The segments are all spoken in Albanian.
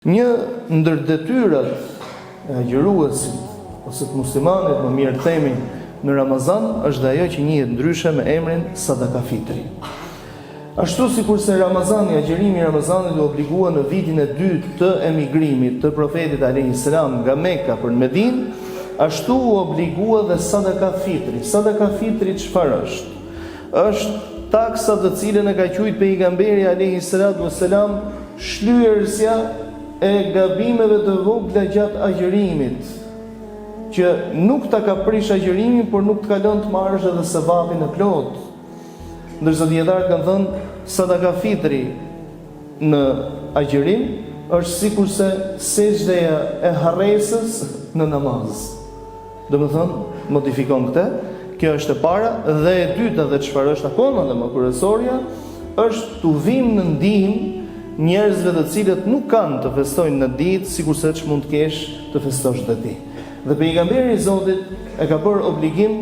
Një ndër detyrat e agjëruesit ose të muslimanit, më mirë të themi, në Ramazan është dhe ajo që njihet ndryshe me emrin Sadaka Fitri. Ashtu sikurse Ramazani, agjërimi i Ramazanit u obligua në vitin e dytë të emigrimit të Profetit alejhi selam nga Mekka për në Medinë, ashtu u obligua dhe Sadaka Fitri. Sadaka Fitri çfarë është? Është taksa të cilën e ka quajt Pejgamberi alejhi salatu ue selam shlyerësja e gabimeve të vogla gjatë agjërimit, që nuk ta ka prish agjërimin, por nuk të ka lënë të marrësh edhe sevapin e plotë. Ndërsa dijetarët kanë thënë sadaka fitri në agjërim është sikurse sexhdeja e harresës në namaz. Domethënë, modifikon këtë, kjo është e para, dhe e dyta dhe çfarë është akoma dhe më kryesorja, është t'u vijmë në ndihmë njerëzve të cilët nuk kanë të festojnë në ditë, sikurse ç'mund të kesh të festosh dhe ti. Dhe pejgamberi i Zotit e ka bërë obligim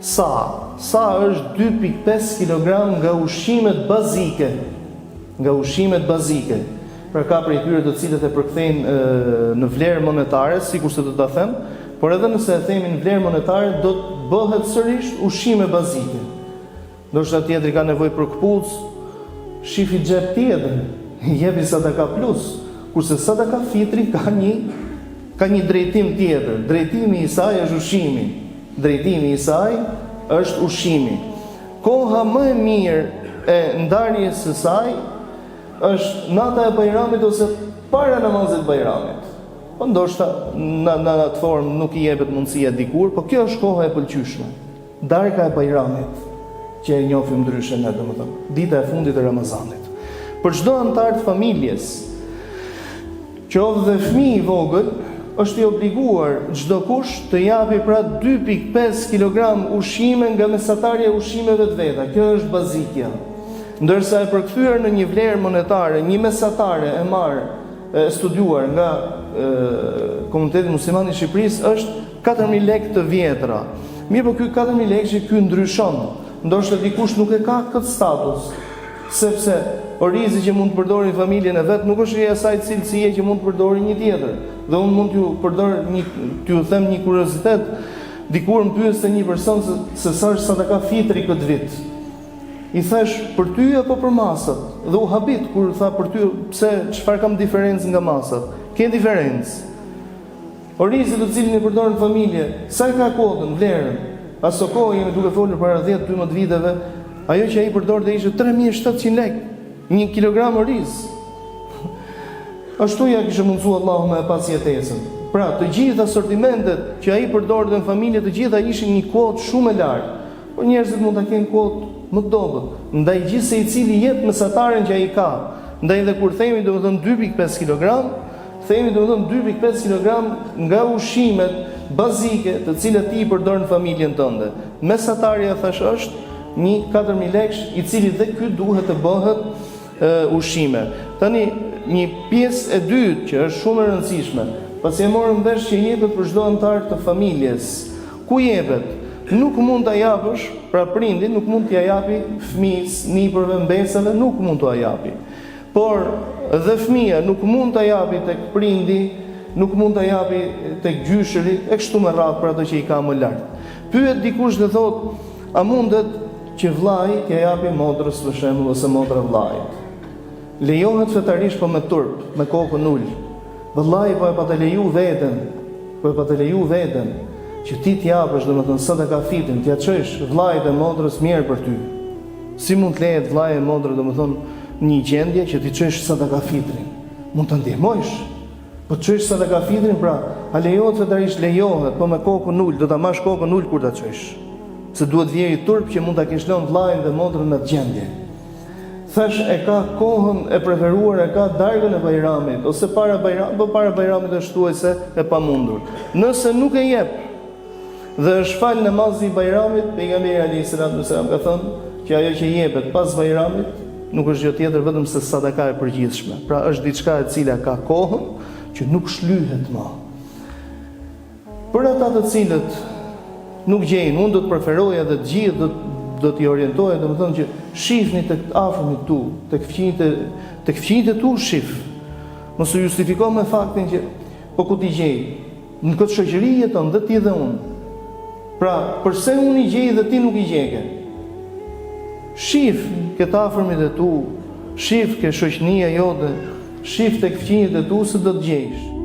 sa, sa është 2.5 kg nga ushqimet bazike, nga ushqimet bazike. Pra ka prej tyre të cilët e përkthejnë në vlerë monetare, sikurse do ta them, por edhe nëse e themi në vlerë monetare do të bëhet sërish ushqime bazike. Ndoshta tjetri ka nevojë për këpucë, shifi xhep tjetër, jepi sadaka plus, kurse sadaka fitri ka një ka një drejtim tjetër. Drejtimi i saj është ushqimi. Drejtimi i saj është ushqimi. Koha më e mirë e ndarjes së saj Është nata e Bajramit ose para namazit të Bajramit. Po ndoshta në në atë formë nuk i jepet mundësia dikur, po kjo është koha e pëlqyeshme. Darka e Bajramit, që e njohim ndryshe ne, domethënë, dita e fundit e Ramazanit. Për çdo anëtar të familjes, Qoftë dhe fëmijë i vogël, është i obliguar çdokush të japi pra 2,5 kilogram ushqime nga mesatarja e ushqimeve të veta. Kjo është bazikja. Ndërsa e përkthyer në një vlerë monetare, një mesatare e marrë, e studiuar nga Komuniteti Musliman i Shqipërisë është 4000 lekë të vjetra. Mirëpo ky 4000 lekë ky ndryshon. Ndoshta dikush nuk e ka këtë status. Sepse, orizi që mund të përdori në familjen e vet nuk është i asaj cilësie që mund të përdori një tjetër. Dhe unë mund t'ju përdor një t'ju them një kuriozitet, dikur më pyeste një person se, se sa është sadaka fitri këtë vit. I thash, për ty apo për masat? Dhe u habit kur tha për ty, pse çfarë kam diferencë nga masat? Ke diferencë. Orizi të cilin e përdor në familje, sa e ka kuotën, vlerën? Aso kohë jemi duke folur para 10-12 viteve, ajo që ai përdorte ishte 3700 lekë, një kilogram oriz. Ashtu ja kishte mundësu Allahu me e pas jetesën. Pra, të gjitha asortimentet që ai përdorte në familje, të gjitha ishin një kuotë shumë e lartë. Por njerëzit mund ta kenë kuotë më të dobët. Ndaj gjithsecili jep mesataren që ai ka. Ndaj dhe kur themi domethënë 2.5 kg, Themi domethënë 2.5 kilogram nga ushqimet bazike të cilat ti i përdor në familjen tënde. Mesatarja thash është një 4000 lekësh, i cili dhe ky duhet të bëhet e, ushqime. Tani një pjesë e dytë që është shumë e rëndësishme, pasi e morëm vesh që jepet për çdo anëtar të familjes. Ku jepet? Nuk mund ta japësh, pra prindi nuk mund t'ia japi fëmijës, nipërve, mbesave, nuk mund t'ua japi. Por dhe fëmija nuk mund ta japi tek prindi, nuk mund ta japi tek gjyshërit e kështu me radhë për ato që i ka më lart. Pyet dikush dhe thotë, a mundet që vllai t'ia japi motrës për shembull ose motra vllait? Lejohet fetarisht po me turp, me kokën ul. Vëllai po e pate leju veten, po e pate leju veten që ti t'japësh domethënë sadaka fitrin, t'ia çojsh vllait e motrës mjerë për ty. Si mund të lehet vllai e motra, domethënë, në një gjendje që t'i çojsh sadaka fitrin? Mund ta ndihmojsh. Po të çojsh sadaka fitrin, pra, a lejohet fetarisht? Lejohet, po me kokën ul, do ta mash kokën ul kur ta çojsh. Se duhet vjeri turp që mund ta kesh lënë vllain dhe motrën në atë gjendje. Thash e ka kohën e preferuar, e ka darkën e Bajramit ose para Bajramit, po para Bajramit është thuajse e pamundur. Nëse nuk e jep, Dhe është fal namazi i Bajramit, pejgamberi alayhi salatu wasalam ka thënë që ajo që jepet pas Bajramit nuk është gjë tjetër vetëm se sadaka e përgjithshme. Pra është diçka e cila ka kohën që nuk shlyhet më. Për ata të cilët nuk gjejnë, unë do të preferoja dhe të gjithë do do t'i orientoja, domethënë që shifni tek të afërmit tu, tek fqinjët tek fqinjët e tu shif. Mos u justifiko me faktin që po ku t'i gjej? Në këtë shoqëri jeton dhe ti dhe unë. Pra, përse unë i gjej dhe ti nuk i gjeke? Shif ke të afërmit e tu, shif ke shoqënia jote, shif tek fqinjët e tu se do të gjejsh.